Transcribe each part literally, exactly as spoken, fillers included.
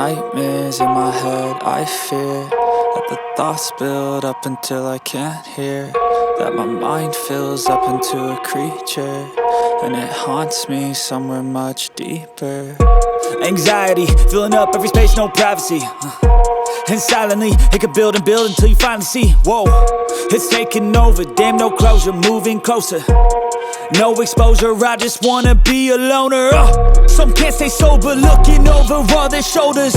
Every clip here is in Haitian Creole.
Nightmares in my head, I fear that the thoughts build up until I can't hear. That my mind fills up into a creature, and it haunts me somewhere much deeper. Anxiety, filling up every space, no privacy. Uh, And silently, it could build and build until you finally see. Whoa, it's taking over, damn, no closure, moving closer. No exposure, I just wanna be a loner. Uh, some can't stay sober, looking over all their shoulders.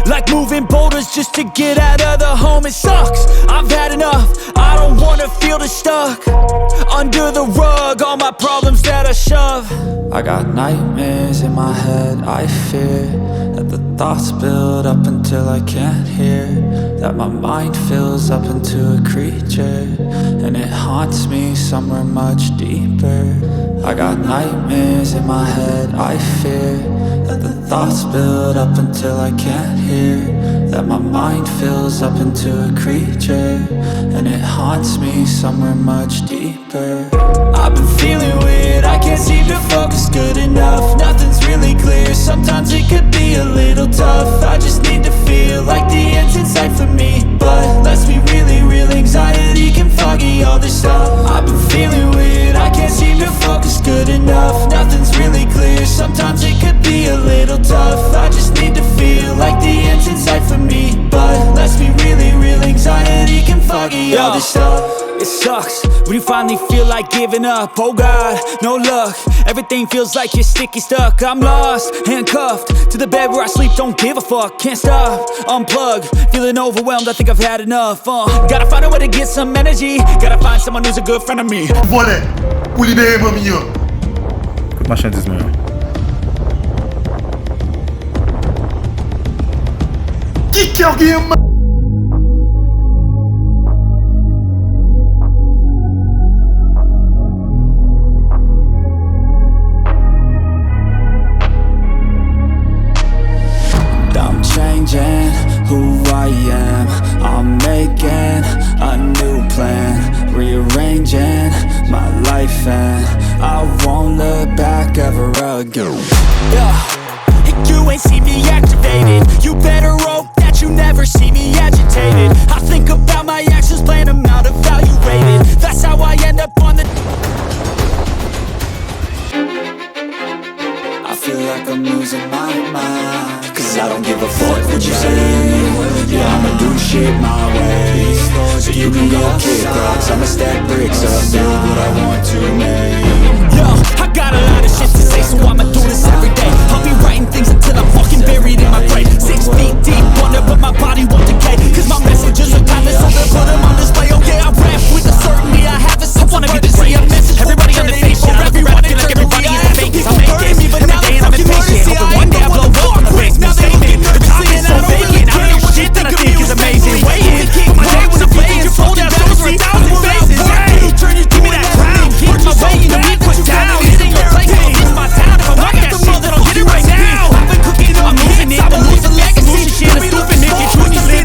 Like moving boulders just to get out of the home, it sucks. I've had enough, I don't wanna feel the stuck. Under the rug, all my problems that I shove. I got nightmares in my head, I fear that the thoughts build up until I can't hear. That my mind fills up into a creature, and it haunts me somewhere much deeper. I got nightmares in my head, I fear that the thoughts build up until I can't hear. That my mind fills up into a creature, and it haunts me somewhere much deeper. I've been feeling weird, I can't seem to focus good enough. Nothing's really clear, sometimes it could be a little tough. I just need to feel like the end's in sight for me. But let's be really real, anxiety can foggy all this stuff. I've been feeling weird, I can't seem to focus good enough. Nothing's really clear, sometimes it could be a little tough. I just need to feel like the end's in sight for me. But let's be really real, anxiety can foggy all this stuff. It sucks when you finally feel like giving up. Oh God, no luck. Everything feels like you're sticky stuck. I'm lost, handcuffed to the bed where I sleep. Don't give a fuck, can't stop. Unplug, feeling overwhelmed. I think I've had enough. Uh, gotta find a way to get some energy. Gotta find someone who's a good friend of me. Vòlè, ou libere manmi an. Kout machandiz mwen an. Ki kè w genyen? I'm changing who I am. I'm making a new plan, rearranging my life, and I won't look back ever again. Yeah. And you ain't see me activated. You better hope that you never see me agitated. I think about my actions, plan 'em out, evaluated. That's how I end up on the I feel like I'm losing my mind. 'Cause I don't give a fuck what you say. Yeah, I'ma do shit my way. So you can go kick rocks, I'ma stack bricks up, build what I want to make. Yo, I got a lot of shit to say, so I'ma do this every day. I'll be writing things until I'm fucking buried in my grave. Six feet deep under, but my body won't decay. 'Cause my messages are timeless, so they'll put 'em on display. Oh yeah, I rap with a certainty. I have a sense of urgency, a message for everybody on the same shit. I look around, I feel like everybody is a fake. I'm making every day and I'm impatient. Hoping one day I blow up from the basement statement. The topic is so vacant. I don't hear shit that I think is amazing. Waiting for my day when the fucking soldiers over a thousand faces. Hey, give me that crown. Work my way and be put down. Hit the replacement. This is my town. If I want that shit, then I'll get it right now. I've been cooking up hits. I've been leaving legacies. Losing shit. A stupid midget. Choose me, live.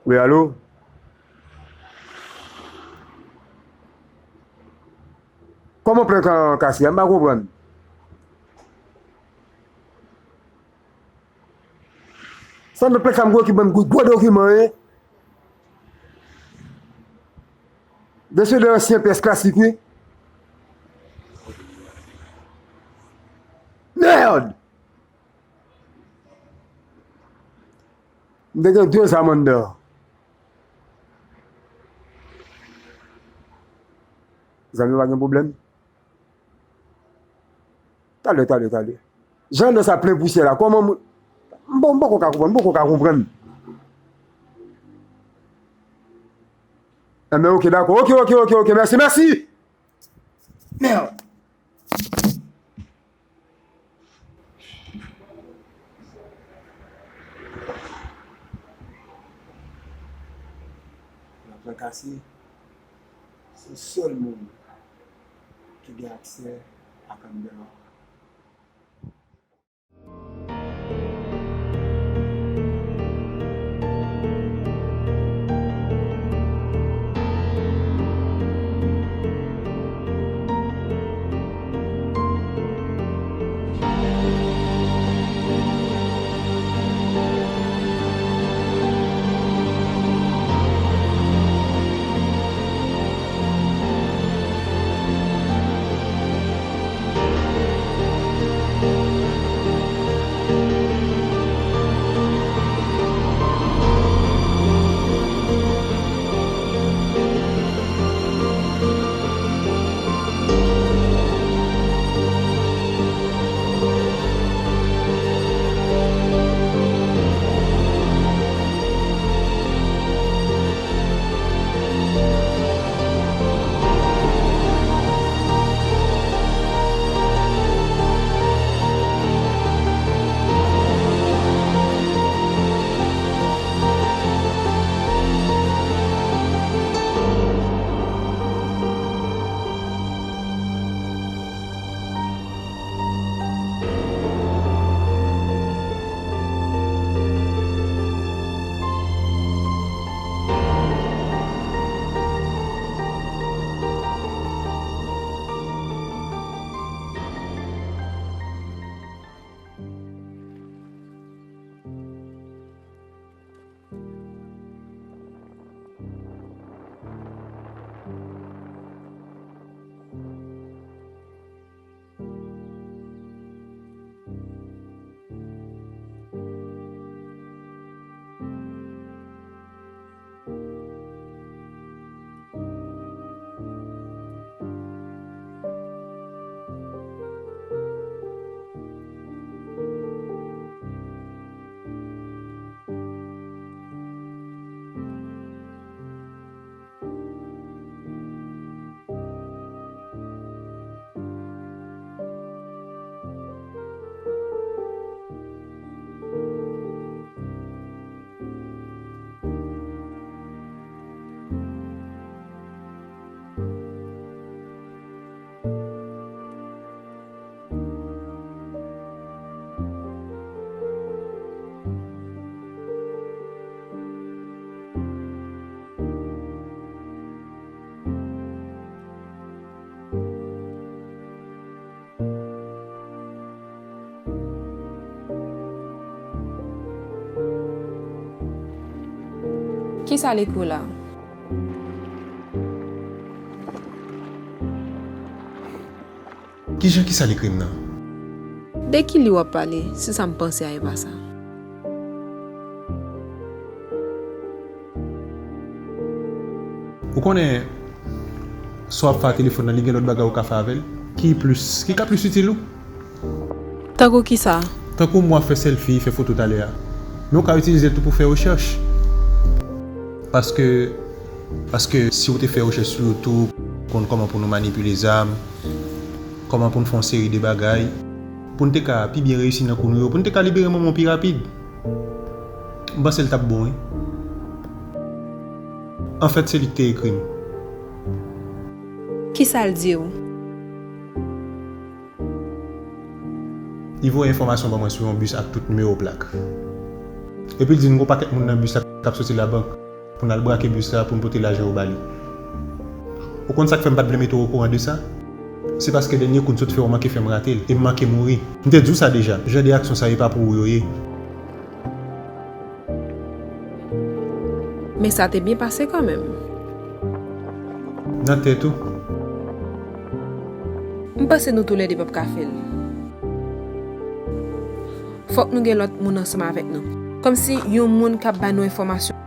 Wi, alo? Kòman plen ka-, kase a? M pa konprann. Sa nan plen ka m gwo ki bann gwo, gwo dokiman, wi. Mesye de ansyen pyès klasik, wi. Mèd! M te gen de zam anndan. Zam yo pa gen pwoblèm. Talè, talè, talè. Jan anndan sa plen pousyè la, kòman moun, m poko ka konprann, m poko ka konprann. Enben, oke, dakò. Oke, oke, oke, oke. Mèsi, mèsi. Mèd. Laplan kase, se sèl moun ki gen aksè ak anndan an. Kisa l ekri w la? Kijan kisa l ekri m nan? De ki li w ap pale, si sa m panse a e pa sa? Ou konnen, sa w ap fè a telefòn nan, li gen lòt bagay ou ka fè avè l ki plis, ki ka plis itil ou. Tankou kisa? Tankou mwen ap fè sèlfi, fè foto talè a. Men ou ka itilize l tou pou fè rechèch. Paske, paske si w te fè rechèch sou YouTube, konn kòman pou nou manipile zam, kòman pou n fè yon seri de bagay, pou n te ka pi byen reyisi nan kou nou yo, pou n te ka libere manman w pi rapid. M panse l t ap bon, wi. Anfèt, se li k te ekri m. Kisa l di w? Li voye enfòmasyon ban mwen sou yon bis ak tout nimewo plak. Epi l di n gen yon pakèt moun nan bis la k ap soti labank. pou n al brake bis la pou n pote lajan yo ba li. Ou konn sa k fè m pa t vle mete w okouran de sa? Se paske dènye kou n sot fè w manke fè m rate l, e m manke mouri. M te di w sa deja, jan de aksyon sa yo pa pou ou yo ye. Men sa te byen pase kanmenm. Nan tèt ou. M panse nou toulède p ap ka fè l. Fòk nou gen lòt moun ansanm avèk nou. Kòmsi yon moun k ap ba nou enfòmasyon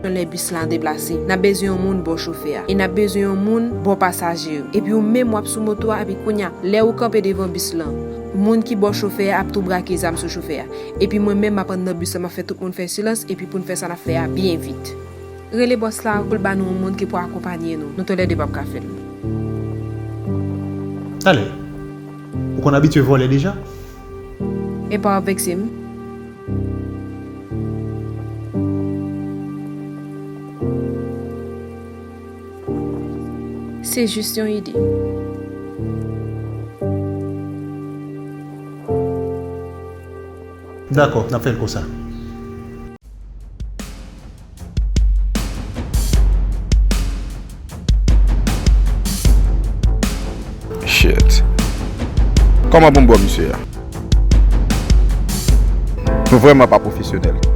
lè bis la deplase. N ap bezwen yon moun bò chofè a. E n ap bezwen yon moun bò pasaje yo. Epi ou menm w ap sou moto a, epi kounye a, lè ou kanpe devan bis lan, moun ki bò chofè a ap tou brake zam sou chofè a. Epi mwen menm m ap anndan bis lan, m ap fè tout moun fè silans, epi pou n fè sa n ap fè a byen vit. Rele bòs la pou l ba nou yon moun ki pou akonpaye nou. Nou toulède p ap ka fè l. Talè, ou konn abitye vòlè deja? E pa w ap vekse m? Se jis yon ide. Dakò, n ap fè l konsa. Shit. Kòman pou m ba w misye a? Nou vrèman pa pwofesyonèl.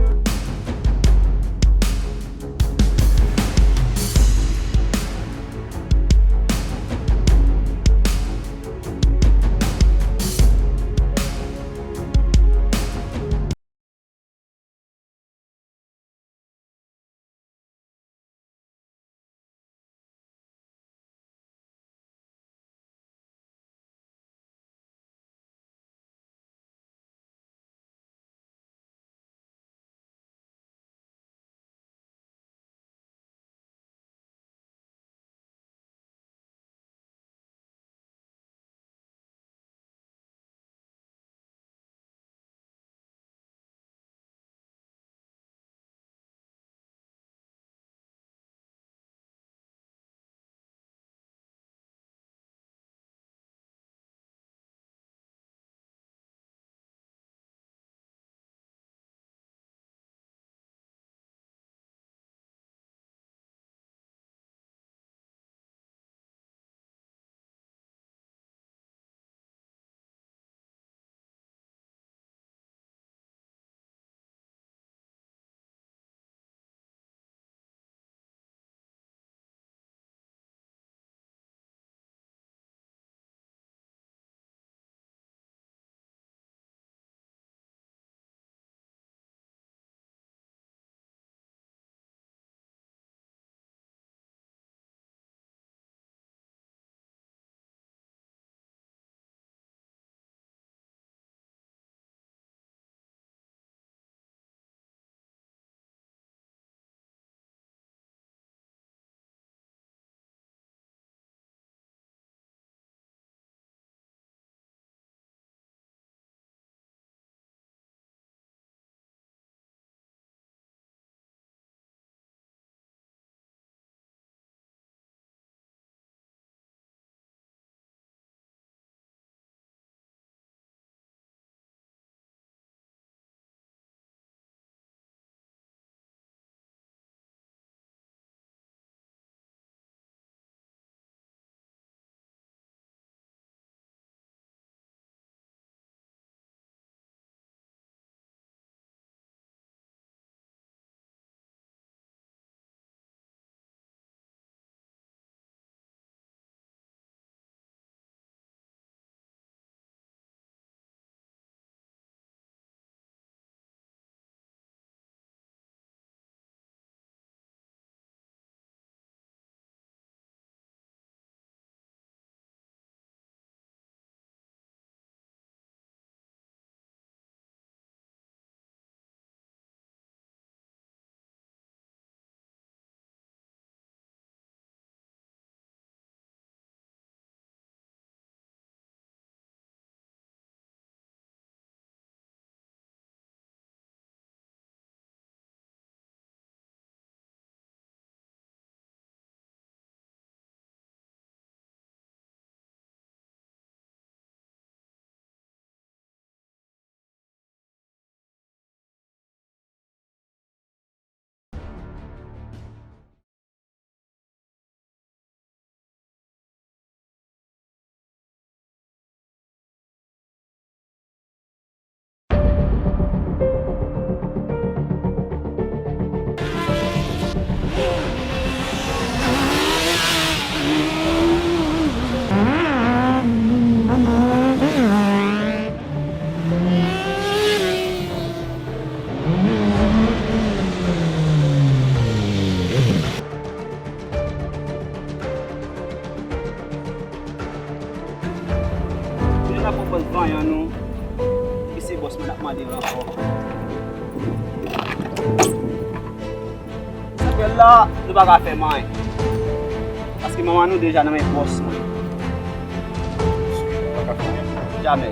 Sanpyè la, nou pa ka fè m anyen. Paske manman nou deja nan men bòs mwen. Nou pa ka fè anyen. Jamè.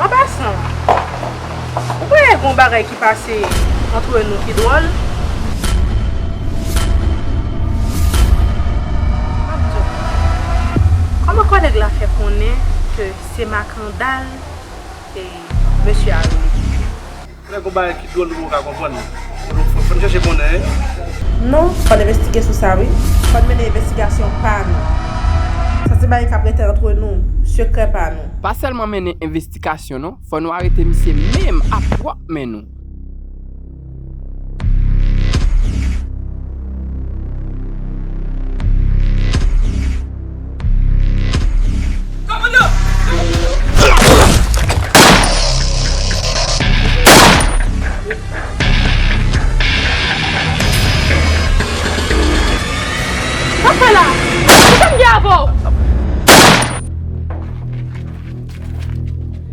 An pasan, ou kwè gen yon bagay ki pase antre nou ki dwòl? Kòman kòlèg la fè konnen ke se makandal e mesye a rele? Lè gon bagay ki dwòl nou poko ka konprann. Donk fò, fò n chèche konnen. Non, fò n envestige sou sa wi. Fò n mennen envestigasyon pa nou. Sa se bagay k ap rete antre nou, sekrè pa nou. Pa sèlman mennen envestigasyon non, fò nou arete misye menm a pwòp men nou.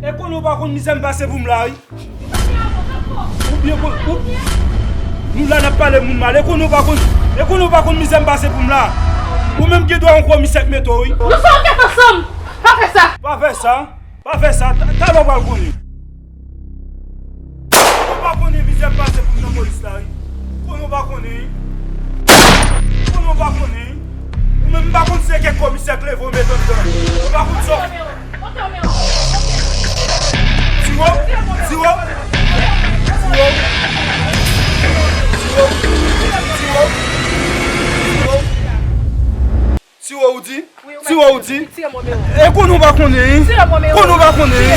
E konnen w pa konn mizè m pase pou m la, wi. Ou byen konn, ou, nou la n ap pale moun mal. E konnen w pa konn, e konnen w pa konn mizè m pase pou m la. Ou menm gen dwa yon gwo misye k mete w, wi. Nou fè ankèt ansanm. Pa fè sa. Pa fè sa. Pa fè sa. Ta-, talè w pral konnen. Konnen w pa konnen mizè m pase pou m nan polis la, wi. Konnen w pa konnen. Konnen w pa konnen. Ou menm m pa konn si se kèk komisè k leve w mete anndan. Ou pa konn sa w. Tire w, tire w, tire w, tire w, tire w, tire w, tire w, tire w, ou di? Tire w, ou di? E konnen w pa konnen, wi. Konnen w pa konnen, wi.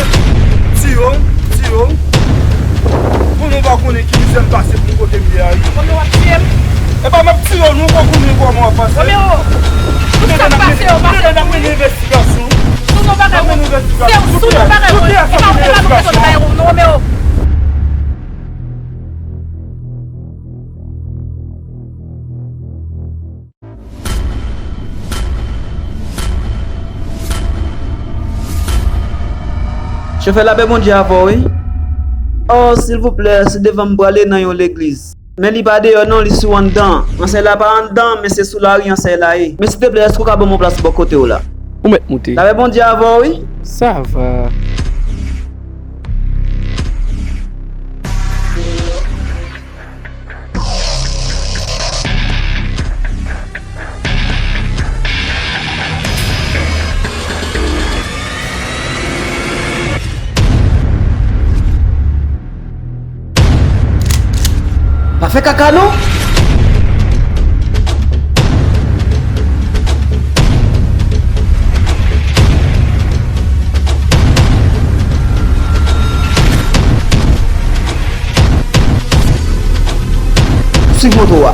Tire w, tire w. Konnen w pa konnen ki mizè m pase pou m kote m ye a, wi. Konnen w ap tire m? E pa m ap tire w, non, w pa konnen kòman w ap pase. Ou tande n ap mennen, ou tande n ap mennen envestigasyon. Sou non bagay mwen. Se sou non bagay mwen. E pa ou, e pa nou ki sot bagay ou non, Romeo. Chofè, lapè Bondye avè w, wi. Oh, silvouplè, se devan m prale nan yon legliz. Men li pa deyò non, li sou anndan. Ansèy la pa anndan, men se sou lari ansèy la ye. Men silteplè, èske w ka ban m yon plas bò kote w la? Ou mèt moute. Lapè Bondye avè w, wi. Sa va. Pa fè kaka non. Swiv moto a.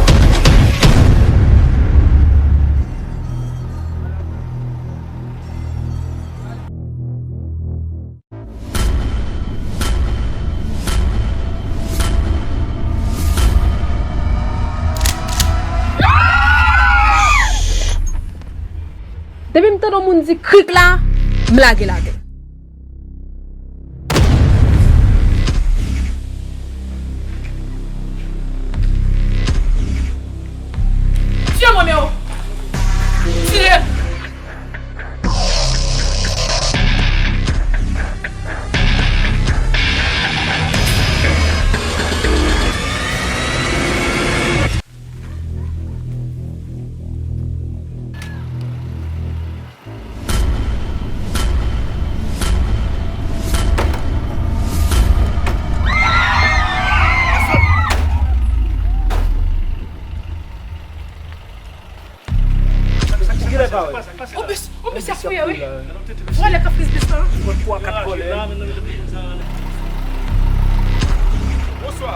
Depi m tande yon moun di krik la, m lage lagèl. Tire mwen, men o! Tire! Ou bis, ou bis ap fouye, wi. Vòlè k ap fis bis lan. Mwen twa, kat vòlè. Bonswa.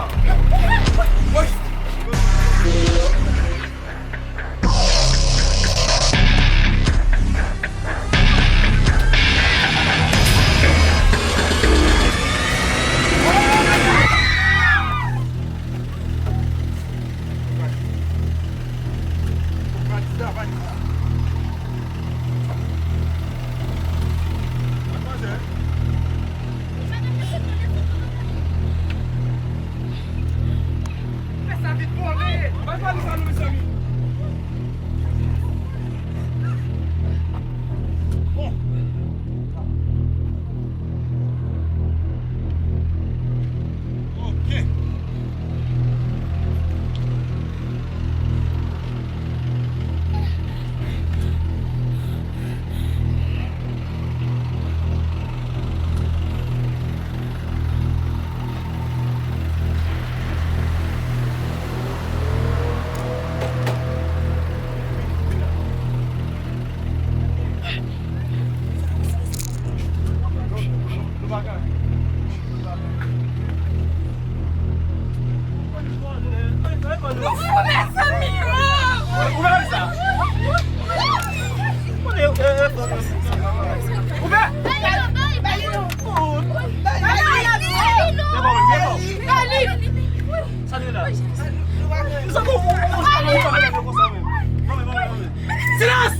Fè sa vit, bon, men. Bay valiz la non, mezanmi. Bon. Ok. Silans!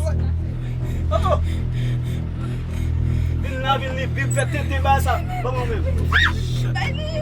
Vin li Bib fè tenten ba sa. Ban mwen menm. Bay li.